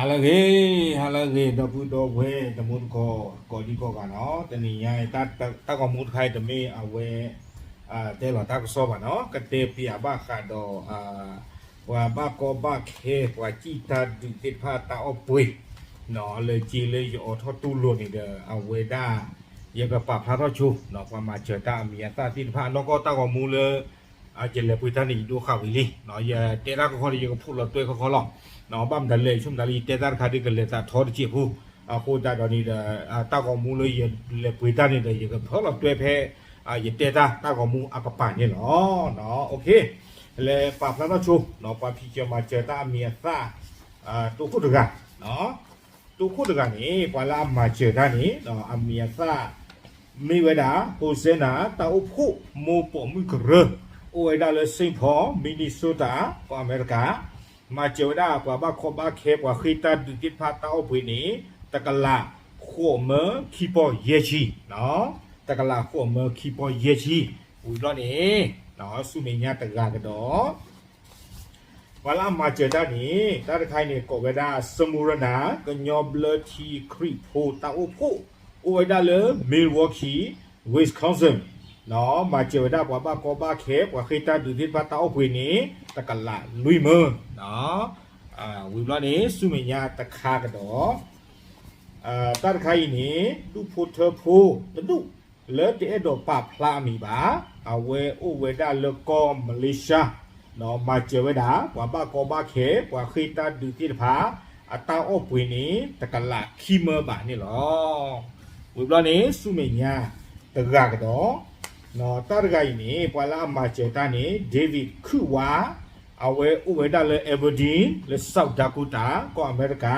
ဟါလၢအဂ့ၤ, ဟါလၢအဂ့ၤ ဒီပုၢ်ဒီဝဲၢ်တံၤသကိး ကိးဒံကိးဂၤနီၤ, တနံၤညါအံၤ တၢ်ဂီၤမူတခါအံၤတမ့ၢ်အဝဲ တဲလီၤတၢ်ကစီၣ်ဘၣ်နီၤ, ကတဲပၠးဘၣ်ဃးဒီး ပှၤဘၣ်ကီဘၣ်ခဲ ပှၤစံၣ်တၢ်ဒုးသ့ၣ်တဖၣ်တၢ်အီၣ်ပှ့ၤ လၢက့လၢယအိးထီၣ်တူၢ်လိာ်န့ၣ်ဒီး အဝဲဒၣ် ယကပာ်ဖျါထီၣ်ဆိ ပှၤမၤစၢၤတၢ်အမံၤအသၣ်သ့ၣ်တဖၣ် နီၢ်ကီၢ်တၢ်ဂီၤမူလၢ ယလဲၤပှ့ၤတၢ်န့ၣ် ယဒိဃာ်ဝံၤလံ, ယတဲတၢ်ခီခီဒီး ယကဖိးလီၤတွဲခီခီလီၤ, ဘၣ်မတၤလဲၣ် ဆိကမိၣ်မတၤလၢယတဲတၢ်တခါဒီး ကလဲၤသးထီတစဲးဖိ, အဃိသတးဒီးန့ၣ်ဒီး တၢ်ဂီၤမူလၢယလဲၤပှ့ၤတၢ်န့ၣ်ဒီး ယကဖိးလီၤတွဲဖဲ ယတဲတၢ်တၢ်ဂီၤမူအကပၤန့ၣ်လီၤ. လဲၤပာ်ဖျါထီၣ်ဆိ ပှၤဖံးစၢၤမၤစၢၤတၢ်အမံၤအသၣ် တိခိၣ်တဂၤ တိခိၣ်တဂၤန့ၣ် ပှၤလၢအမၤစၢၤတၢ်န့ၣ် အမံၤအသၣ် မ့ၢ်ဝဲဒၣ် ဟိစဲနၤ တၢ်အိၣ်ဖှိၣ်မိၢ်ပိာ်မုၣ်ကရၢ, အိၣ်ဝဲဒၣ်လၢ Saint Paul Minnesota ကီၢ်အမဲရကၤ, မၤစၢၤဝဲဒၣ်ပှၤဘၣ်ကီဘၣ်ခဲ ပှၤဃ့ၢ်တၢ်ဒုးသ့ၣ်တဖၣ်တၢ်အီၣ်ပှ့ၤန့ၣ် တကလးဃိးမၢခံပီၢ်ယဲၢ်ဆံ, တကလးဃိးမၢခံပီၢ်ယဲၢ်ဆံ, ဝံၤဘျီန့ၣ် ဆူမဲာ်ညါတဂၤကဒီး ပှၤလၢအမၤစၢၤတၢ်န့ၣ် တၢ်တခါအံၤန့ၣ် ကိးဝဲဒၣ် စမူရနၤ ကညီဘျၢထံခရံာ်ဖိတၢ်အိၣ်ဖှိၣ် အိၣ်ဝဲဒၣ်လၢ Milwaukee, Wisconsin, မၤစၢၤဝဲဒၣ်ပှၤဘၣ်ကီဘၣ်ခဲ ပှၤဃ့ၢ်တၢ်ဒုးသ့ၣ်တဖၣ်တၢ်အီၣ်ပှ့ၤန့ၣ် တကလးလွံၢ်မၢ, ဝံၤဘျီန့ၣ် ဆူမဲာ်ညါတခါကဒီး တၢ်တခါအံၤန့ၣ် ဒူၣ်ဖိထၢဖိတဒူၣ် လၢတအဲၣ်ဒိးပာ်ဖျါအမံၤဘၣ်, အဝဲအိၣ်ဝဲဒၣ်လၢကီၢ်မလ့ၡါ, မၤစၢၤဝဲဒၣ် ပှၤဘၣ်ကီဘၣ်ခဲ ပှၤဃ့ၢ်တၢ်ဒုးသ့ၣ်တဖၣ် အတၢ်အီၣ်ပှ့ၤန့ၣ် တကလးခံမၢဘၣ်န့ၣ်လီၤ. ဝံၤဘျီန့ၣ် ဆူမဲာ်ညါတဂၤကဒီး တၢ်တဂၤအံၤန့ၣ် ပှၤလၢအမၤစၢၤတၢ်န့ၣ် David ခုၣ်ဝါ, အဝဲအိၣ်ဝဲဒၣ်လၢ Aberdeen လၢ South Dakota ကီၢ်အမဲရကၤ,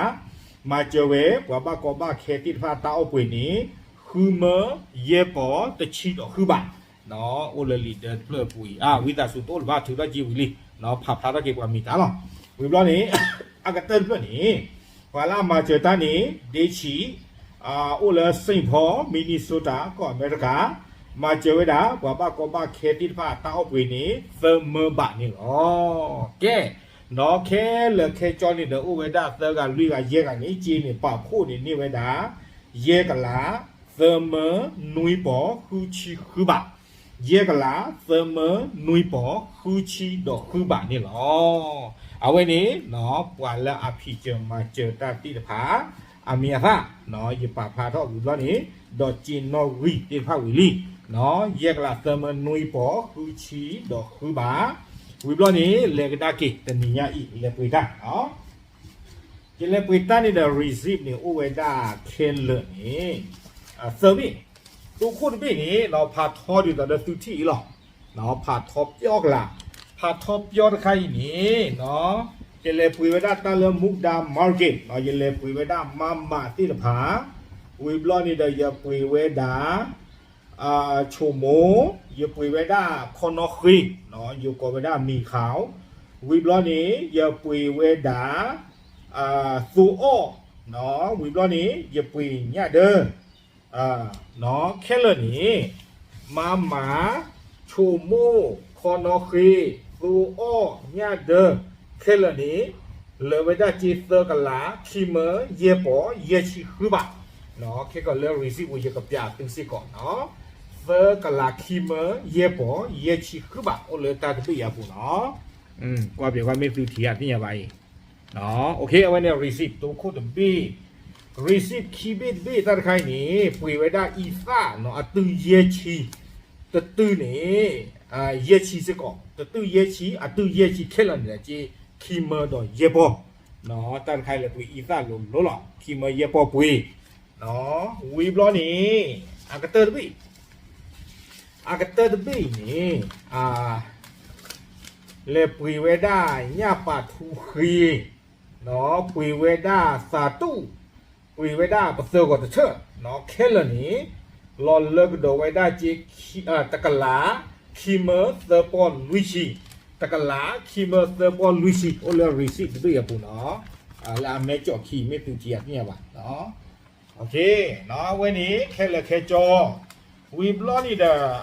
မၤစၢၤဝဲ ပှၤဘၣ်ကီဘၣ်ခဲသ့ၣ်တဖၣ်တၢ်အီၣ်ပှ့ၤန့ၣ် ဃုမၢယဲၢ်ပီၢ်တဆံဒီးဃုဘး, အိၣ်လၢလံာ်ဒၢတဖျၢၣ်အပူၤအံၤ, ဝံသးစူၤတအိၣ်လၢၤဘၣ် ထုးထီၣ်က့ၤဝံၤလံ, ဖးဖျါထီၣ်က့ၤပှၤမံၤတၢ်လီၤ. ဝံၤဘျီန့ၣ် အကတၢၢ်တဖျၢၣ်န့ၣ် ပှၤလၢအမၤစၢၤတၢ်န့ၣ် ဒ့ဆံး, အိၣ်လၢ Saint Paul Minnesota ကီၢ်အမဲရကၤ, မၤစၢၤဝဲဒၣ် ပှၤဘၣ်ကီဘၣ်ခဲသ့ၣ်တဖၣ်တၢ်အီၣ်ပှ့ၤန့ၣ် သၢမၢဘၣ်န့ၣ်လီၤ. ကဲ, ဒီးခဲလၢာ်ခဲဆ့န့ၣ်ဒီး အိၣ်ဝဲဒၣ်သၢဂၤလွံၢ်ဂၤယဲၢ်ဂၤန့ၣ် က့န့ၣ် ပာ်ဖှိၣ်န့ၣ်န့ၢ်ဝဲဒၣ် ယဲၢ်ကလး သၢမၢနွံပီၢ်ဃုဆံဃုဘး, ယဲၢ်ကလး သၢမၢနွံပီၢ် ဃုဆံဒီးဃုဘးန့ၣ်လီၤ. အဝဲန့ၣ် ပှၤလၢအဖံးစၢၤမၤစၢၤတၢ်သ့ၣ်တဖၣ် အမံၤအသၣ် ယပာ်ဖျါထီၣ်ဝံၤဘျီန့ၣ် ဒီးစ့နီၣ်ဂံၢ်သ့ၣ်တဖၣ်ဝံၤလံ, ယဲၢ်ကလး သၢမၢနွံပီၢ် ဃုဆံဒီးဃုဘး, ဝံၤဘျီန့ၣ် လဲၤကဒါက့ၤ တနံၤညါအံၤ လဲၤပှ့ၤတၢ် ယလဲၤပှ့ၤတၢ်န့ၣ်ဒီး receipt န့ၣ် အိၣ်ဝဲဒၣ်ခဲလၢာ်န့ၣ် သၢဘ့ၣ်, တိခိၣ်တဘ့ၣ်န့ၣ် ဖးထီဒ်သိးလၢသုထံၣ်အံၤလီၤ. ဖးထီပျီကလး, ဖးထီပျီတခါအံၤန့ၣ် ယလဲၤပှ့ၤဝဲဒၣ်တၢ်လၢ မူဒါ market ယလဲၤပှ့ၤဝဲဒၣ်မါမးသ့ၣ်တဖၣ်, ဝံၤဘျီန့ၣ်ဒီး ယပှ့ၤဝဲဒၣ် ဆိမိၣ်, ယပှ့ၤဝဲဒၣ်ခီနီၣ်ဃ့, ယကိးဝဲဒၣ်မံၤခး, ဝံၤဘျီန့ၣ် ယပှ့ၤဝဲဒၣ် သိအီၣ်, ဝံၤဘျီန့ၣ် ယပှ့ၤညၣ်ဒၢ, ခဲလၢာ်န့ၣ် မါမး, ဆိမိၣ်, ခီနီၣ်ဃ့, သိအီၣ်, ညၣ်ဒၢ, ခဲလၢာ်န့ၣ် လၢာ်ဝဲဒၣ်က့သၢကလး ခံမၢယဲၢ်ပီၢ်ယဲၢ်ဆံဃုဘး, ခဲကီးလၢ receipt ပူၤ ယကပျးသုစ့ၢ်ကီးနီၤ, သၢကလး ခံမၢယဲၢ်ပီၢ်ယဲၢ်ဆံဃုဘး အိၣ်လၢတၢ်တဘ့ၣ်အံၤအပူၤနီၤ, ကွၢ်ပှဲၤကွၢ်မ့ၢ်သုထံၣ်အသ့ၣ်ညါဘၣ်အံၤ အဝဲန့ၣ် receipt တိခိၣ်တဘ့ၣ်, receipt ခံဘ့ၣ်တဘ့ၣ် တၢ်တခါအံၤန့ၣ် ပှ့ၤဝဲဒၣ်အံသၣ်နီၤ အတုၢ်ယဲၢ်ဆံ, တတုၢ်န့ၣ် ယဲၢ်ဆံစ့ၢ်ကီး, တတုၢ်ယဲၢ်ဆံ အတုၢ်ယဲၢ်ဆံခဲလၢာ်န့ၣ် က့ ခံမၢဒီးယဲၢ်ပီၢ်, တၢ်တခါအံၤလဲၤပှ့ၤအံသၣ်လိၤလိၤလီၤ ခံမၢယဲၢ်ပီၢ်ပှ့ၤ ဝံၤဘျီန့ၣ် အကတၢၢ်တဘ့ၣ်, အကတၢၢ်တဘ့ၣ်အံၤန့ၣ် လဲၤပှ့ၤဝဲဒၣ်ညၣ်ပာ်ထူဃ့, ပှ့ၤဝဲဒၣ်သးတူၣ်, ပှ့ၤဝဲဒၣ်ပသၢဂီၤတထၢၣ်, ခဲလၢာ်န့ၣ် လီၤလၢကဒီးဝဲဒၣ်က့ တကလး ခံမၢသၢပီၢ်လွံၢ်ဆံ, တကလး ခံမၢသၢပီၢ်လွံၢ်ဆံ အိၣ်လၢ receipt တဘ့ၣ်အပူၤနီၤ, လၢအမဲာ်ကၠီၣ်ခံ မ့ၢ်သုထံၣ်အသ့ၣ်ညါဘၣ် အဝဲန့ၣ် ခဲလၢာ်ခဲဆ့, ဝံၤဘျီန့ၣ်ဒီး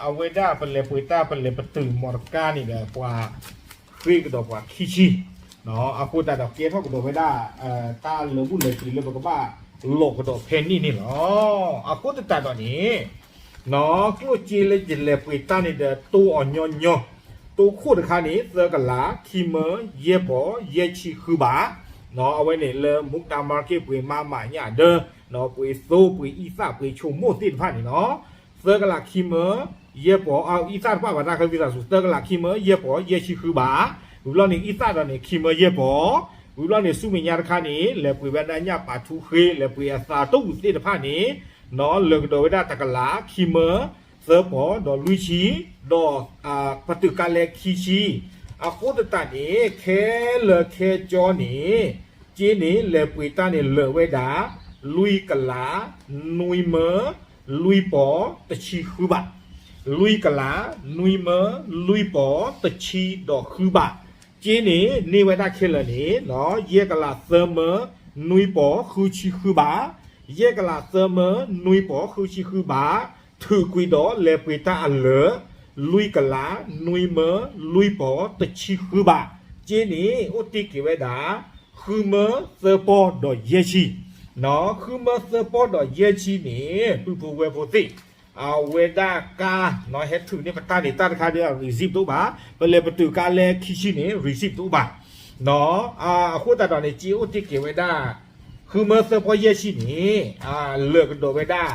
အဝဲဒၣ်ပလဲၤပှ့ၤတၢ် ပလဲၤပတုာ်မီတကါန့ၣ်ဒီး ပှၤဃ့ကဒီးပှၤခံဆံ, အဃိသတးဒီးကဲထီၣ်ကဒီးဝဲဒၣ် တၢ်လၢာ်ဘူၣ်လၢာ်စ့ၤလၢပကဘၣ်လိးကဒီးဖဲန့ၣ်န့ၣ်လီၤ. အဃိသတးဒီးန့ၣ် ကျိၣ်စ့လၢယလဲၤပှ့ၤတၢ်န့ၣ်ဒီး တိၢ်အီၤညီညီ, တိၢ်ခိၣ်တခါန့ၣ် သၢကလး ခံမၢ ယဲၢ်ပီၤ ယဲၢ်ဆံဃုဘး, အဝဲန့ၣ်လၢ မူကတၢ် market ပှ့ၤမးမးညၣ်ဒၢ ပှ့ၤသိပှ့ၤအံသၣ်ပှ့ၤဆိကမိၣ်သ့ၣ်တဖၣ်န့ၣ်လီၤ. သၢကလးခံမၢ ယဲၢ်ပီၤ အံသၣ်တဖၣ်ဘၣ်တၢ်ခဲဝံသးစူၤ သၢကလးခံမၢ ယဲၢ်ပီၤ ယဲၢ်ဆံဃုဘး, ဝံၤဘျီန့ၣ် အံသၣ်ဒီးန့ၣ် ခံမၢယဲၢ်ပီၤ, ဝံၤဘျီန့ၣ် ဆူမဲာ်ညါတခါန့ၣ် လဲၤပှ့ၤဝဲဒၣ်ညၣ်ပာ်ထူဃ့ လဲၤပှ့ၤအသးတအိၣ်သ့ၣ်တဖၣ်န့ၣ် လၢာ်ကဒီးဝဲဒၣ်တကလး ခံမၢ သၢပီၤဒီးလွံၢ်ဆံ, ဒီး ပတုာ်ကါလဲခံဆံ, အဃိသတးန့ၣ် ခဲလၢာ်ခဲကၠီန့ၣ် က့န့ၣ် လဲၤပှ့ၤတၢ်န့ၣ်လၢာ်ဝဲဒၣ် လွံၢ်ကလး နွံမၢ လွံၢ်ပီၤ တဆံဃုဘး, လွံၢ်ကလး နွံမၢ လွံၢ်ပီၤ တဆံဒီးဃုဘး, က့န့ၣ် န့ၢ်ဝဲဒၣ်ခဲလၢာ်န့ၣ် ယဲၢ်ကလးသၢမၢ နွံပီၤ ဃုဆံဃုဘး, ယဲၢ်ကလးသၢမၢ နွံပီၤ ဃုဆံဃုဘး, ထုးကွံာ်ဒီးလဲၤပှ့ၤတၢ်အလၢာ် လွံၢ်ကလး နွံမၢ လွံၢ်ပီၤ တဆံဃုဘး, က့န့ၣ် အိၣ်တ့ၢ်က့ၤဝဲဒၣ် ဃုမၢ သၢပီၤဒီးယဲၢ်ဆံ, ဃုမၢ သၢပီၤဒီးယဲၢ်ဆံန့ၣ် ပုၢ်ဖိဝဲၢ်ဖိသ့ၣ် အဝဲဒၣ်ကါ ဟဲထုးန့ၢ်ပတၢ်န့ၣ် တၢ်တခါဒီး receipt တအိၣ်ဘၣ်, ပလဲၤပတုာ်ကါလဲခံဆံန့ၣ် receipt တအိၣ်ဘၣ်. အဃိသတးဒီးန့ၣ် က့အိၣ်တ့ၢ်က့ၤဝဲဒၣ် ဃုမၢ သၢပီၤ ယဲၢ်ဆံန့ၣ် လၢာ်ကဒီးဝဲဒၣ်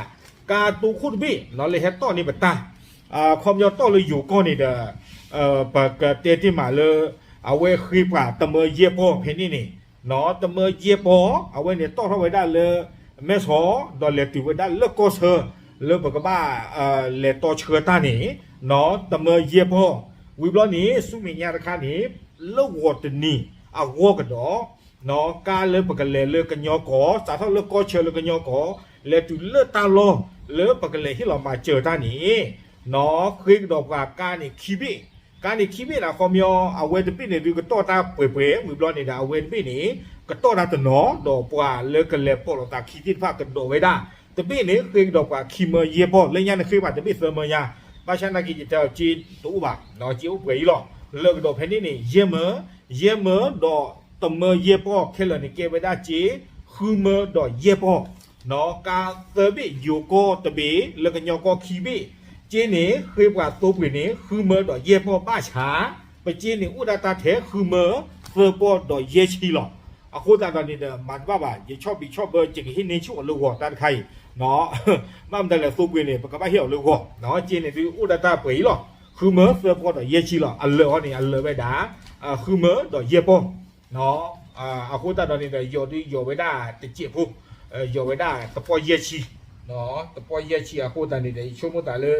ကါတိခိၣ်တဘ့ၣ် လၢဟဲတီၢ်န့ၢ်ပတၢ် ခီပညီတီၢ်လၢယိၤကီၢ်န့ၣ်ဒီး ပကတဲတ့ၢ်မးလၢ အဝဲဃ့ပှၤတမၢယဲၢ်ပီၤဖဲန့ၣ်န့ၣ် တမၢယဲၢ်ပီၤ အဝဲန့ၣ်တီၢ်ထီၣ်ဝဲဒၣ်လၢ မဲၢ်ဆီး ဒီးလဲၤတုၤဝဲဒၣ်လၢကီၢ်ဆၢ လၢပကဘၣ် လဲၤတီဆှၢတၢ်န့ၣ် တမၢယဲၢ်ပီၤ, ဝံၤဘျီန့ၣ် ဆူမဲာ်ညါတခါန့ၣ် လၢဂီၤတနံၤအဂီၢ်ကဒီး ကါလၢပကလဲၤလၢကညီကီၢ် စးထီၣ်လၢကီၢ်ဆၢလၢကညီကီၢ် လဲၤတုၤလၢတၢ်လီၢ် လၢပကလဲၤဟ့ၣ်လီၤမၤစၢၤတၢ်န့ၣ် ဃ့ကဒီးပှၤကါန့ၣ်ခံဘ့ၣ်, ကါန့ၣ်ခံဘ့ၣ်န့ၣ် ခီပညီ အဝဲတဘ့ၣ်န့ၣ်ဒုးကတီၢ်တၢ်ပှဲၤပှဲၤ ဝံၤဘျီန့ၣ်ဒီး အဝဲတဘ့ၣ်န့ၣ် ကတီၢ်တၢ်တနီၤ ဒီးပှၤလၢကလဲၤပိာ်လိာ်သးခံသ့ၣ်တဖၣ်ကဒီးဝဲဒၣ် တဘ့ၣ်န့ၣ် ဃ့ကဒီးပှၤခံမၢယဲၢ်ပီၤ လၢညါန့ၣ်ဃ့ပှၤတဘ့ၣ်သၢမၢညါ, ဘၣ်ဆၣ်နာ်က့ယတဲအီၤ က့တအိၣ်ဘၣ်, က့အိၣ်ပှဲၤအံၤလီၤ, လၢာ်ကဒီးဖဲန့ၣ်န့ၣ် ယဲၢ်မၢ, ယဲၢ်မၢဒီးတမၢယဲၢ်ပီၤ ခဲလၢာ်န့ၣ်ကဲဝဲဒၣ်က့ ဃုမၢဒီးယဲၢ်ပီၤ ကါသၢဘ့ၣ် ယိၤကီၢ်တဘ့ၣ် လၢကညီကီၢ်ခံဘ့ၣ်, က့န့ၣ် ဃ့ပှၤသိပှ့ၤန့ၣ် ဃုမၢဒီးယဲၢ်ပီၤဘၣ်ဆၣ်, ပက့န့ၣ်အိၣ်ဒၣ်တၢ်ထဲဃုမၢ သၢပီၤဒီးယဲၢ်ဆံလီၤ. အဃိသတးဒီးန့ၣ်ဒီး မၤတဘၣ်ဘၣ် ယဆီၣ်ဘံးဆီၣ်ဘၢ ယကဟ့ၣ်န့ၢ်ဆူၣ်အီၤလၢဂီၤတၢ်တခါအံၤ, ဘၣ်မတၤလဲၣ်သိပှ့ၤန့ၣ် ပကဘၣ်ဟ့ၣ်အီၤလၢဂီၤ, က့န့ၣ်ဒုးအိၣ်ဒၣ်တၢ်ပှဲၤအံၤလီၤ, ဃုမၢသၢပီၤဒီးယဲၢ်ဆံလီၤ, အလၢာ်အီၤန့ၣ် အလၢာ်ဝဲဒၣ် ဃုမၢဒီးယဲၢ်ပီၤ အဃိသတးဒီးန့ၣ်ဒီး ယီၤဒုးယီၤဝဲဒၣ်တစဲးဖိ, ယီၤဝဲဒၣ်တပီၢ်ယဲၢ်ဆံ, တပီၢ်ယဲၢ်ဆံအဃိသတးန့ၣ်ဒီး ယဆိကမိၣ်သးလၢ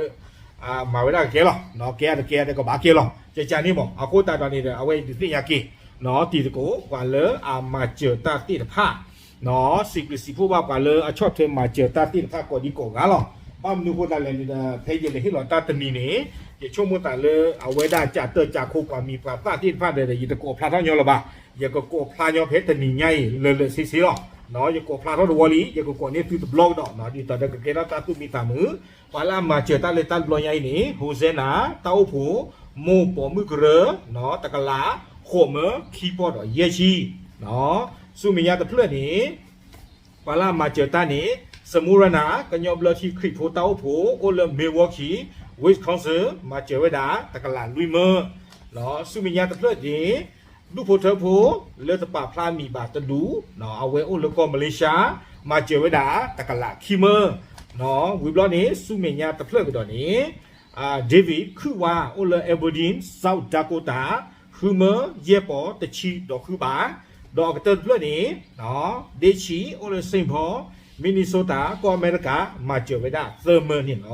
မၤဝဲဒၣ်ကကဲလီၤ, ကဲအါတကဲအါဒီးကဘၣ်ကဲလီၤ, ကကန့ၣ်မး အဃိသတးဒီးန့ၣ်ဒီး အဝဲဒုးသ့ၣ်ညါက့ၤ တံၤသကိး ပှၤလၢအမၤစၢၤတၢ်သ့ၣ်တဖၣ် စံးဘျုးစံးဖှိၣ်ဘၣ်ပှၤလၢအဆီၣ်ထွဲမၤစၢၤတၢ်သ့ၣ်တဖၣ်ကိးဒံကိးဂၤလီၤ. ဘၣ်မနုၤအဃိသတးလဲၣ်န့ၣ်ဒီး ဖဲယလဲၤဟ့ၣ်လီၤတၢ်တနံၤန့ၣ် ယဆိကမိၣ်သးလၢအဝဲဒၣ်ကးတၢၢ်ကးခိၣ်ပှၤမံၤပှၤသၣ်သ့ၣ်တဖၣ်ဒီး ယတကိးဖျါထီၣ်ညီလၢၤဘၣ်, ယကကိးဖျါညီဖဲတနံၤညါအံၤ လၢာ်လၢာ်ဆ့ဆ့လီၤ. ယကိးဖျါထီၣ်တဝီလံ ယကကိးန့ၢ်သုတဘျီကဒီး ဒ်သိးဒီးကကဲထီၣ်တၢ်သူၣ်မံသးမုာ်, ပှၤလၢအမၤစၢၤတၢ်လၢတၢ်တဘျီညါအံၤန့ၣ် ဟိစဲနၤ တၢ်အိၣ်ဖှိၣ် မိၢ်ပိာ်မုၣ်ကရၢ တကလး ဃိးမၢ ခံပီၤဒီးယဲၢ်ဆံ, ဆူမဲာ်ညါတဖျၢၣ်န့ၣ် ပှၤလၢအမၤစၢၤတၢ်န့ၣ် စမူရနၤ ကညီဘျၢထံခရံာ်ဖိတၢ်အိၣ်ဖှိၣ် အိၣ်လၢ Milwaukee, Wisconsin မၤစၢၤဝဲဒၣ် တကလးလွံၢ်မၢ, ဆူမဲာ်ညါတဖျၢၣ်န့ၣ် ဒူၣ်ဖိထၢဖိ လၢတပာ်ဖျါမံၤဘၣ်တဒူၣ် အဝဲအိၣ်လၢကီၢ်မလ့ၡါ မၤစၢၤဝဲဒၣ် တကလးခံမၢ, ဝံၤဘျီန့ၣ် ဆူမဲာ်ညါတဖျၢၣ်ကဒီးန့ၣ် David ခုၣ်ဝါ အိၣ်လၢ Aberdeen, South Dakota, ဃုမၢ ယဲၢ်ပီၤ တဆံဒီးဃုဘး, ဒီးအကတၢၢ်တဖျၢၣ်န့ၣ် ဒ့ဆံ အိၣ်လၢ Saint Paul, Minnesota, ကီၢ်အမဲရကၤ မၤစၢၤဝဲဒၣ်သၢမၢန့ၣ်လီၤ.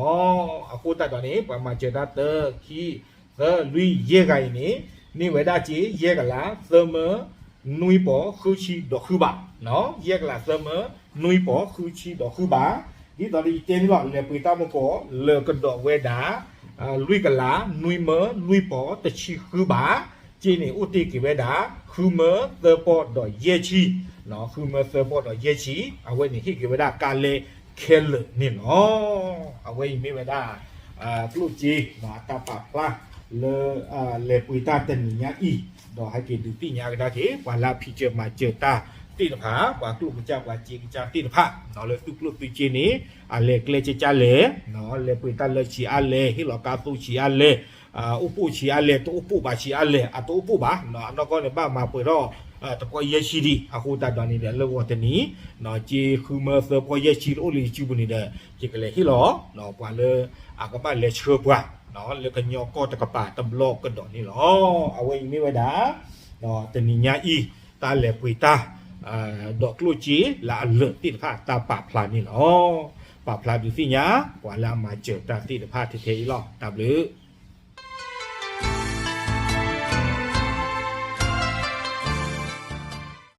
အဃိသတးဒီးန့ၣ် ပှၤမၤစၢၤတၢ်တၢ ခံ သၢ လွံၢ် ယဲၢ်ဂၤအံၤန့ၣ် န့ၢ်ဝဲဒၣ်က့ ယဲၢ်ကလး သၢမၢ နွံပီၤ ဃုဆံဒီးဃုဘး, ယဲၢ်ကလး သၢမၢ နွံပီၤ ဃုဆံဒီးဃုဘး, ဒ်သိးဒီးယတဲန့ၣ်လီၤ လဲၤပှ့ၤတၢ်မကီၢ် လၢာ်ကဒီးဝဲဒၣ် လွံၢ်ကလး နွံမၢ လွံၢ်ပီၤ တဆံဃုဘး, က့န့ၣ်အိၣ်တ့ၢ်က့ၤဝဲဒၣ် ဃုမၢ သၢပီၤဒီးယဲၢ်ဆံ, ဃုမၢ သၢပီၤဒီးယဲၢ်ဆံ, အဝဲန့ၣ်ဟ့ၣ်က့ၤဝဲဒၣ်ကါလဲခဲလၢာ်န့ၣ်လီၤ. အဝဲအံၤမ့ၢ်ဝဲဒၣ် ကျိၣ်စ့ အတၢ်ပာ်ဖျါ လၢ လဲၤပှ့ၤတၢ်တနံၤညါအံၤ, ဒီးဟဲက့ၤဒုးသ့ၣ်ညါကဒါက့ၤ ပှၤလၢအဖံးစၢၤမၤစၢၤတၢ်သ့ၣ်တဖၣ်, ပှၤကျိၣ်ကစၢ် ပှၤစ့ကစၢ်သ့ၣ်တဖၣ်, လၢသုကျိၣ်သုစ့န့ၣ် အလဲၤကျဲကၢ်ကၢ်လဲၣ်, လဲၤပှ့ၤတၢ်လၢဆံးအါလဲၣ်, ဟ့ၣ်လီၤကါသိဆံးအါလဲၣ်, အိၣ်ပိၢ်ဆံးအါလဲၣ်, တအိၣ်ပိၢ်ဘၣ်ဆံးအါလဲၣ်, အတအိၣ်ပိၢ်ဘၣ်, အနီၢ်ကီၢ်န့ၣ် ဘၣ်မၤပှဲၤထီၣ် တကီၢ်ယဲၢ်ဆံဒံး, အဃိသတးဒီးန့ၣ်ဒီး လၢဂီၤတနံၤ စ့ဃုမၢသၢပီၢ်ယဲၢ်ဆံတအိၣ်လၢယစုပူၤန့ၣ်ဒီး ယကလဲၤဟ့ၣ်လီၤ ပှၤလၢ အကဘၣ်လဲၤဆှၢပှၤ လၢကညီကီၢ်တကပၤတဘျီကဒီးန့ၣ်လီၤ. အဝဲအံၤမ့ၢ်ဝဲဒၣ် တနံၤညါအံၤ တၢ်လဲၤပှ့ၤတၢ် ဒီးကျိၣ်စ့လၢအလၢာ်သ့ၣ်တဖၣ်တၢ်ပာ်ဖျါန့ၣ်လီၤ. ပာ်ဖျါဒုးသ့ၣ်ညါ ပှၤလၢအမၤစၢၤတၢ်သ့ၣ်တဖၣ်ထဲထဲအံၤလီၤ. တၢ်ဘျုး